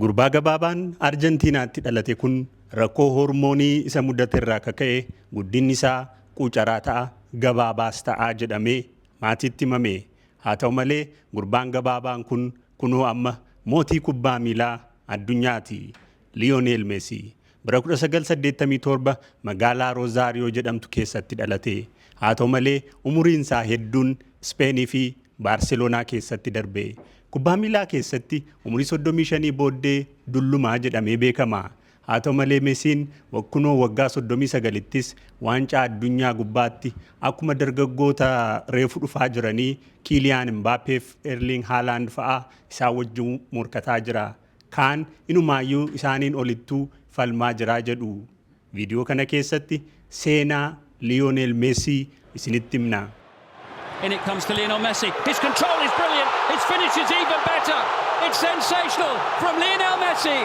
Gurbaa gabaabaan Arjentiinaatti dhalate kun rakkoo hormoonii isa mudate irraa akka ka'e guddinni isaa quucaraa ta'a, gabaabaas ta'a jedhamee maatiitti himame. Haa ta'u malee, gurbaan gabaabaan kun kunoo amma mootii kubbaa miilaa addunyaati. Liyooneel Meesii bara 1987 magaalaa Roozaariyoo jedhamtu keessatti dhalate. Haa ta'u malee, umuriin isaa hedduun Ispeenii fi Baarseloonaa keessatti darbe. Kubbaa miilaa keessatti umurii 35 booddee dullumaa jedhamee beekama. Haa ta'u malee, Mesiin kunoo waggaa 39ttis waancaa addunyaa gubbaatti akkuma dargaggoota reefu dhufaa jiranii Kiiliyaan Mbaappeef Erling Haaland fa'aa isaan wajjin morkataa jira. Kaan inumaayyuu isaaniin olittuu falmaa jiraa jedhu. Viidiyoo kana keessatti seenaa Liyoonel Meesii isinitti himna. In it comes to Lionel Messi. His control is brilliant. His finish is even better. It's sensational from Lionel Messi.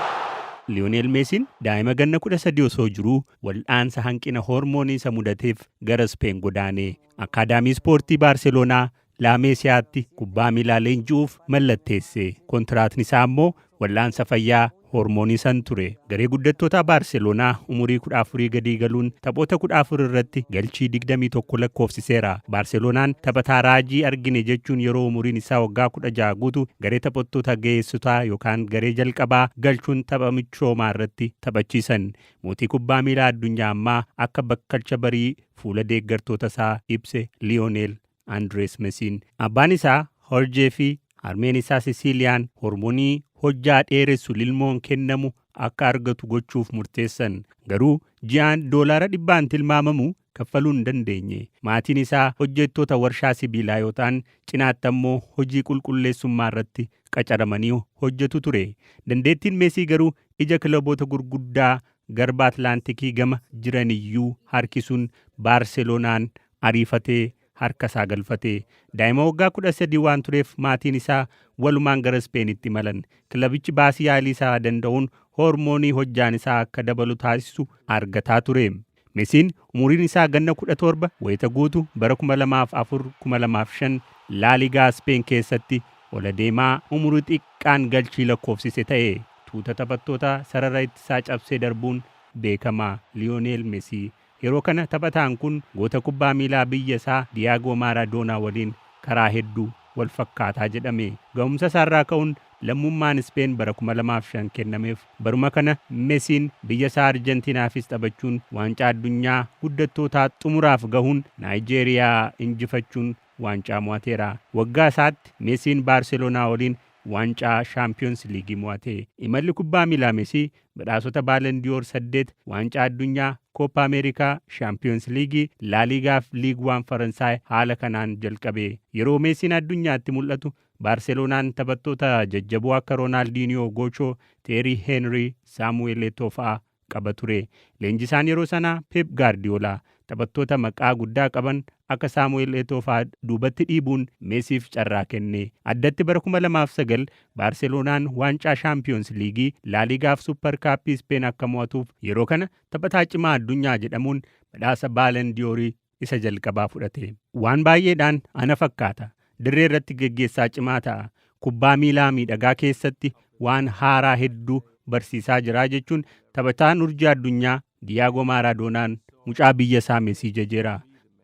Liyoonel Meesiin daa'ima ganna 13 osoo jiruu wal'aansa hanqina hormoonii isa mudateef gara Speen godaane. Akaadaamii ispoortii Baarseloonaa Laameesiyaatti kubbaa miilaa leenji'uuf mallatteesse. Kontiraatni isaa immoo wal'aansa fayyaa hormoonii san ture. Garee guddattoota Baarseloonaa umurii 14 gadii galuun taphoota 14 irratti galchii 21 lakkoofsiseera. Baarseloonaan taphataa raajii argine jechuun yeroo umuriin isaa waggaa 16 guutu garee taphattoota ga'eessotaa yookaan garee jalqabaa galchuun tapha michoomaa irratti taphachiisan. Mootii kubbaa miilaa addunyaa ammaa akka bakkalcha barii fuula deeggartoota isaa ibse Liyoonel Andrees Mesiin. Abbaan isaa Horjee fi harmeen isaa Sisiiliyaan hormoonii hojjaa dheeressu lilmoon kennamu akka argatu gochuuf murteessan. Garuu ji'aan doolaara dhibbaan tilmaamamu kaffaluu hin dandeenye. Maatiin isaa hojjettoota warshaa sibiilaa yoo ta'an, cinaatti ammoo hojii qulqulleessummaa irratti qacaramanii hojjetu ture. Dandeettiin Meesii garuu ija kilaboota gurguddaa garba Atlaantikii gama jiraniyyuu harkisuun Baarseloonaan ariifatee harka isaa galfate. Daa'ima waggaa 13 waan tureef maatiin isaa walumaan gara Ispeenitti imalan. Kilabichi baasii yaalii isaa danda'uun hormoonii hojjaan isaa akka dabalu taasisu argataa ture. Mesiin umuriin isaa ganna 17 wayita guutu bara 2004-2005 Laaligaa Speen keessatti ola deemaa umurii xiqqaan galchii lakkoofsise ta'e. Tuuta taphattoota sarara ittisaa cabsee darbuun beekama Liyoonel Mesii. Yeroo kana taphataan kun goota kubbaa miilaa biyya isaa Diyaagoo Maaraadoonaa waliin karaa hedduu wal fakkaataa jedhame. Ga'umsa isaarraa ka'uun lammummaan Ispeen bara 2005 kennameef. Baruma kana Mesiin biyya isaa Arjentiinaafis taphachuun waancaa addunyaa guddattootaa xumuraaf gahuun Naayijeeriyaa injifachuun waancaa mo'ateera. Waggaa isaatti Mesiin Baarseloonaa waliin waancaa Shaampiyoons Liigii mo'ate. Imalli kubbaa miilaa Mesii badhaasota Baalandiyoor 8, waancaa addunyaa, Kooppa Ameerikaa, Shaampiyoons Liigii, Laaliigaa fi Liig Waan Faransaay haala kanaan jalqabe. Yeroo Mesiin addunyaatti mul'atu Baarseloonaan taphattoota jajjaboo akka Roonaaldiniyoo Gochoo, Teerii Heenrii, Saamu'eel Eto'o fa'aa qaba ture. Leenjisaan yeroo sanaa Pep Gaardiyoolaa taphattoota maqaa guddaa qaban akka Saamu'eel Eto'o fa'aa duubatti dhiibuun Meesiif carraa kenne. Addatti bara 2009 Baarseloonaan waancaa Shaampiyoons Liigii, Laaliigaa fi Suppar Kaappii Ispeen akka mo'atuuf yeroo kana taphataa cimaa addunyaa jedhamuun badhaasa Baalandiyoorii isa jalqabaa fudhate. Waan baay'eedhaan ana fakkaata. Dirree irratti geggeessaa cimaa ta'a. Kubbaa miilaa miidhagaa keessatti waan haaraa hedduu barsiisaa jira jechuun taphataan urjii addunyaa Diyaagoo Maaraadoonaan mucaa biyya isaa Mesii jajeera.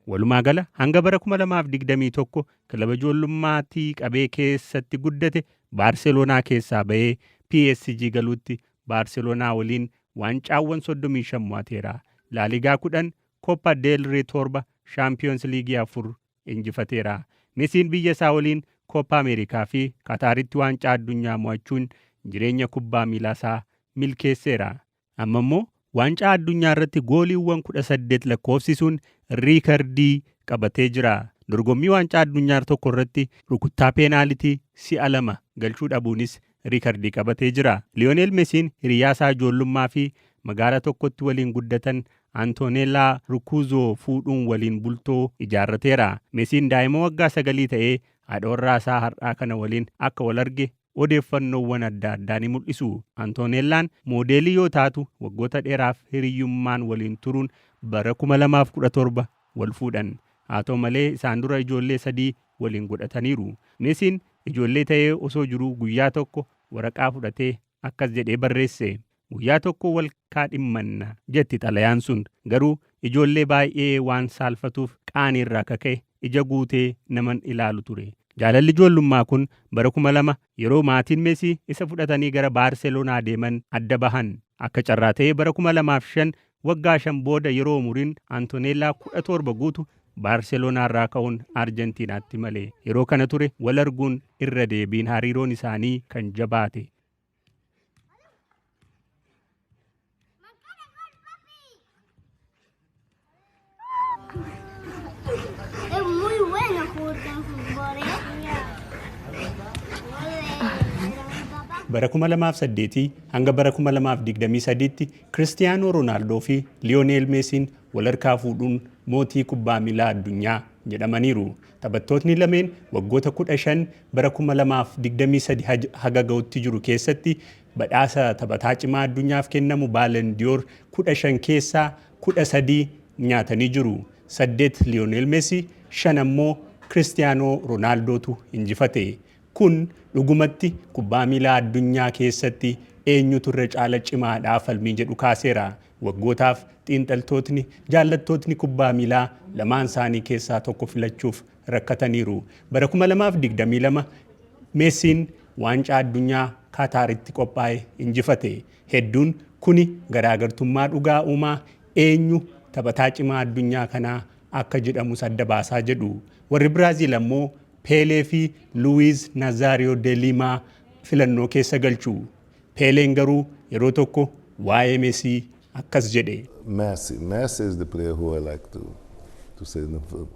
Walumaa gala hanga bara 2021 kilaba ijoollummaatti qabee keessatti guddate Baarseloonaa keessaa bahee PSG galuutti Baarseloonaa waliin waancaawwan 35 mo'ateera. Laaligaa 10, Copa del Rey 7, Shaampiyoons Liigii 4 injifateera. Mesiin biyya isaa waliin Kooppa Ameerikaa fi Kataaritti waancaa addunyaa mo'achuun jireenya kubbaa miilaa isaa milkeesseera. Amma immoo waancaa addunyaa irratti gooliiwwan 18 lakkoofsisuun riikardii qabatee jira. Dorgommii waancaa addunyaa tokko irratti rukuttaa peenaalitii si'a lama galchuu dhabuunis riikardii qabatee jira. Liyoonel Mesiin hiriyaa isaa ijoollummaa fi magaalaa tokkotti waliin guddatan Antoneelaa Rukuzoo fuudhuun waliin bultoo ijaarrateera. Mesiin daa'ima waggaa 9 ta'ee haadha warraa isaa har'aa kana waliin akka wal arge odeeffannoowwan adda addaa ni mul'isu. Antoneellaan moodeelii yoo taatu, waggoota dheeraaf hiriyyummaan waliin turuun bara 2017 wal fuudhan. Haa ta'u malee, isaan dura ijoollee sadii waliin godhataniiru. Mesiin ijoollee ta'ee osoo jiruu guyyaa tokko waraqaa fudhatee Akkas jedhee barreesse. "Guyyaa tokko wal kaadhimmanna," jetti xalayaan sun. Garuu ijoollee baay'ee waan saalfatuuf qaanii irraa kaka'e ija guutee naman ilaalu ture. Jaalalli ijoollummaa kun bara 2000 yeroo maatiin Meesii isa fudhatanii gara Baarseloonaa deeman adda bahan. Akka carraa ta'ee bara 2005, waggaa 5 booda, yeroo umuriin Antoneellaa 17 guutu Baarseloonaa irraa ka'uun Arjentiinaatti malee. Yeroo kana ture wal arguun irra deebiin hariiroon isaanii kan jabaate. Es muy bueno jugar en fútbol, ¿eh? Era mi papá. Bara 2008 hanga bara 2023tti Kiristiyaanoo Roonaaldoo fi Liyooneel Meesiin wal harkaa fuudhuun mootii kubbaa miilaa addunyaa jedhamaniiru. Taphattootni lameen waggoota 15 bara 2023 haga ga'utti jiru keessatti badhaasa taphataa cimaa addunyaaf kennamu Ballon d'Or 15 keessaa 13 nyaatanii jiru. Saddeet Liyooneel Meesii, shan ammoo Kiristiyaanoo Roonaaldootu injifate. Kun dhugumatti kubbaa miilaa addunyaa keessatti eenyutu irra caala cimaadhaa falmii jedhu kaaseera. Waggootaaf xiinxaltootni, jaallattootni kubbaa miilaa lamaan isaanii keessaa tokko filachuuf rakkataniiru. Bara 2022 Meesiin waancaa addunyaa Kaataaritti qophaa'e injifate. Hedduun kuni garaagartummaa dhugaa uumaa, eenyu taphataa cimaa addunyaa kanaa akka jedhamus adda baasaa jedhu. Warri Biraaziil ammoo Peelee fi Luwiz Nazaariyo de Limaa filannoo keessa galchu. Peeleen garuu yeroo tokko waa'ee Meesii akkas jedhe. Messi. Messi is the player who I like to say.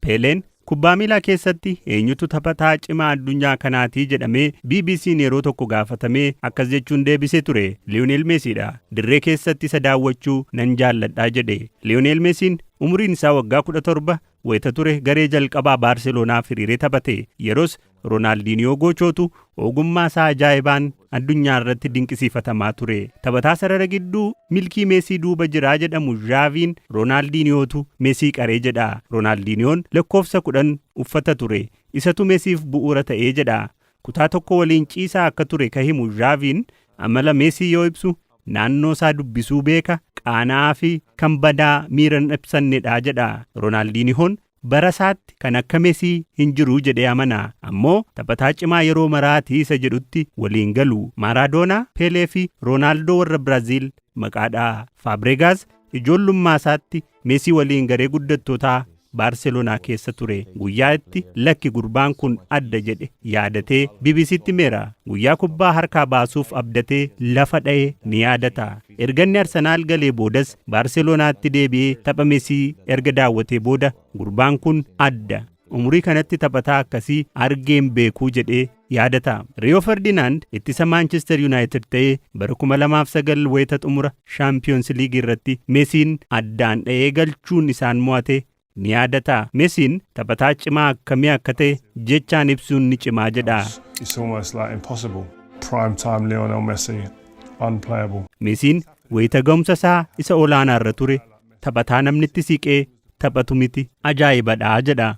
Peeleen kubbaa miilaa keessatti eenyutu taphataa cimaa addunyaa kanaatii jedhamee BBC'n yeroo tokko gaafatamee akkas jechuun deebisee ture. "Liyoonel Meesiidha. Dirree keessatti isa daawwachuu nan jaalladhaa," jedhe. Liyoonel Meesiin umuriin isaa waggaa 17 wayita ture garee jalqabaa Baarseloonaaf hiriiree taphate. Yeroos Roonaaldiniyoo gochootu ogummaa isaa ajaa'ibaan addunyaa irratti dinqisiifatamaa ture. Taphataa sarara gidduu milkii Meesii duuba jiraa jedhamu Zhaaviin Roonaaldiniyootu Meesii qaree jedha. Roonaaldiniyoon lakkoofsa 10 uffata ture. Isatu Meesiif bu'uura ta'ee jedha. Kutaa tokko waliin ciisaa akka ture ka himu Zhaaviin amala Meesii yoo ibsu, naannoo isaa dubbisuu beeka, qaana'aa fi kan badaa miira hin ibsannedha jedha. Roonaaldiniyoon bara isaatti kan akka Meesii hin jiru jedhee amana. Ammoo taphataa cimaa yeroo maraatii isa jedhutti waliin galu. Maaraadoonaa, Peelee fi Roonaaldoo warra Biraaziil maqaadha. Faabregaas ijoollummaa isaatti Meesii waliin garee guddattootaa Baarseloonaa keessa ture. Guyyaa itti lakki, gurbaan kun adda jedhe yaadatee BBCtti himeera. Guyyaa kubbaa harkaa baasuuf abdatee lafa dha'e ni yaadata. Erga inni Arsenaal galee boodas Baarseloonaatti deebi'ee tapha Meesii erga daawwatee booda, "Gurbaan kun adda. Umurii kanatti taphataa akkasii argeen beekuu," jedhee yaadata. Riyoo Ferdinaand ittisa Maanchestar Yuunaayitid ta'ee bara 2009 wayita xumura Shaampiyoons Liigii irratti Meesiin addaan dha'ee galchuun isaan mo'ate ni yaadata. Meesiin taphataa cimaa akkamii akka ta'e jechaan ibsuun ni cimaa jedha. It's almost like impossible. Prime time Lionel Messi, unplayable. Meesiin wayita ga'umsa isaa isa olaanaa irra ture taphataa namnitti siqee taphatu miti, ajaa'ibadhaa jedha.